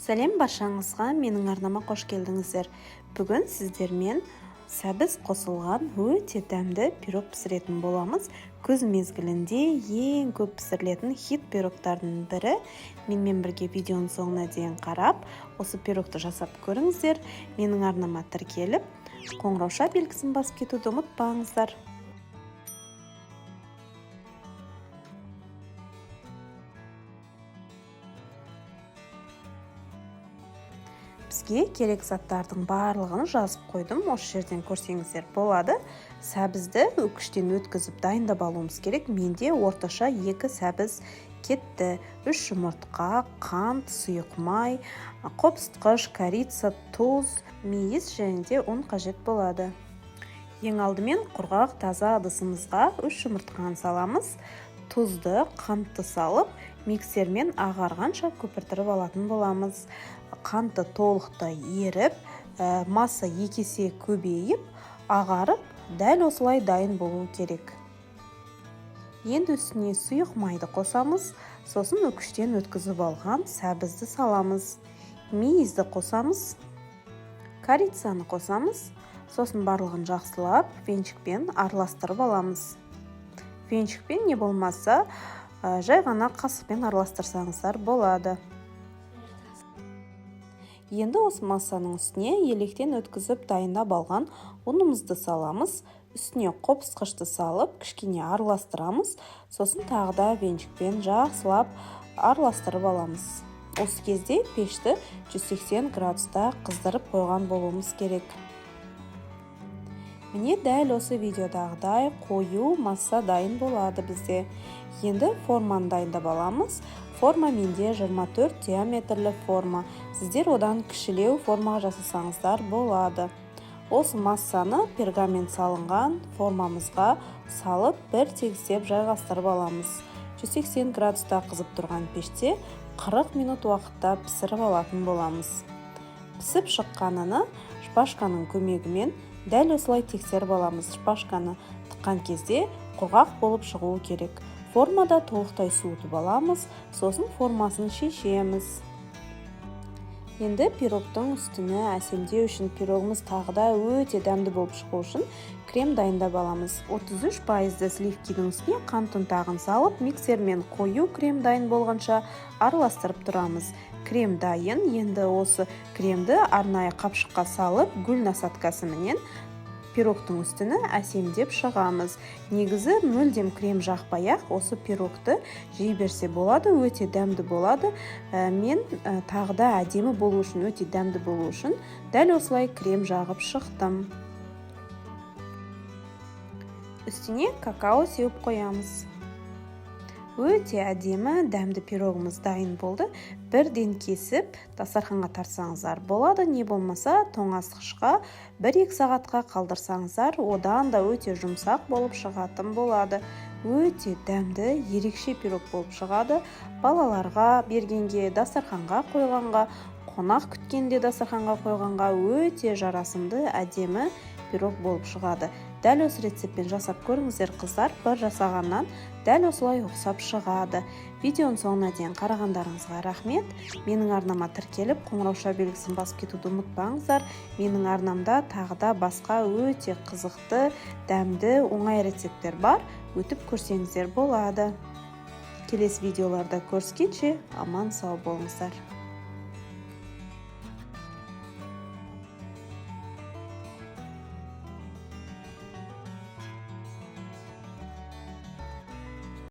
Сәлем баршаңызға, менің арнама қош келдіңіздер. Бүгін сіздермен сәбіз қосылған өте дәмді пирог пісіретін боламыз. Күз мезгілінде ең көп пісірілетін хит пирогтардың бірі. Менімен бірге видеоның соңына дейін қарап, осы пирогты жасап көріңіздер. Менің арнама тіркеліп, қоңырауша белгісін басып кетуді ұмытпаңыздар. Бізге керек заттардың барлығын жазып қойдым, осы жерден көрсеңіздер болады. Сәбізді үкіштен өткізіп дайындап алуымыз керек. Менде орташа 2 сәбіз кетті. 3 жұмыртқа, қант, сұйық май, қопсытқыш, корица, тұз, мейіз және де ұн қажет болады. Ең алдымен құрғақ таза ыдысымызға 3 жұмыртқаны саламыз. Тұзды, қантты салып, миксермен ағарғанша көпіртіріп алатын боламыз. Қанты толықтай еріп, масса 2 есе көбейіп, ағарып, дәл осылай дайын болу керек. Енді үстіне сұйық майды қосамыз, сосын үкіштен өткізіп алған сәбізді саламыз. Мейізді қосамыз, корицаны қосамыз, сосын барлығын жақсылап венчикпен араластырып аламыз. Венчикпен не болмаса, жай ғана қасықпен араластырсаңыздар болады. Енді осы массаның үстіне електен өткізіп дайындап алған ұнымызды саламыз. Үстіне қопсытқышты салып, кішкене араластырамыз. Сосын тағы да венчикпен жақсылап араластырып аламыз. Осы кезде пешті 180 градуста қыздырып қойған болуымыз керек. Міне дәл осы видеодағыдай қою масса дайын болады бізде. Енді форманы дайындап аламыз. Форма менде 24 диаметрлі форма. Сіздер одан кішілеу форма жасасаңыздар болады. Осы массаны пергамент салынған формамызға салып, бір тегістеп жайғастырып аламыз. 180 градуста қызып тұрған пеште 40 минут уақытта пісіріп алатын боламыз. Пісіп шыққаныны шпажканың көмегімен дәл осылай тексеріп аламыз. Шпажканы тыққан кезде құрғақ болып шығуы керек. Формада толықтай суытып аламыз, сосын формасын шешеміз. Енді пирогтың үстіні әсемдеу үшін, пирогымыз тағы да өте дәмді болып шығу үшін крем дайындап аламыз. 33% сливкидің үстіне қант ұнтағын салып, миксермен қою крем дайын болғанша араластырып тұрамыз. Крем дайын. Енді осы кремді арнайы қапшыққа салып, гүл насадкасыменен пирогтың үстіні әсемдеп шығамыз. Негізі мүлдем крем жақпай-ақ осы пирогты жей берсе болады, өте дәмді болады. Мен тағы да әдемі болу үшін, өте дәмді болу үшін дәл осылай крем жағып шықтым. Үстіне какао сеуіп қоямыз. Өте әдемі, дәмді пирогымыз дайын болды. Бірден кесіп, дастарханға тартсаңыздар болады, не болмаса тоңазытқышқа 1-2 сағатқа қалдырсаңыздар, одан да өте жұмсақ болып шығатын болады. Өте дәмді, ерекше пирог болып шығады. Балаларға бергенге, дастарханға қойғанға, қонақ күткенде дастарханға қойғанға өте жарасымды, әдемі пирог болып шығады. Дәл осы рецептпен жасап көріңіздер, қыздар, бір жасағаннан дәл осылай ұқсап шығады. Видеоның соңына дейін қарағандарыңызға рахмет. Менің арнама тіркеліп, қоңырауша белгісін басып кетуді ұмытпаңыздар. Менің арнамда тағы да басқа өте қызықты, дәмді, оңай рецепттер бар. Өтіп көрсеңіздер болады. Келесі видеоларда көріскенше аман сау болыңыздар.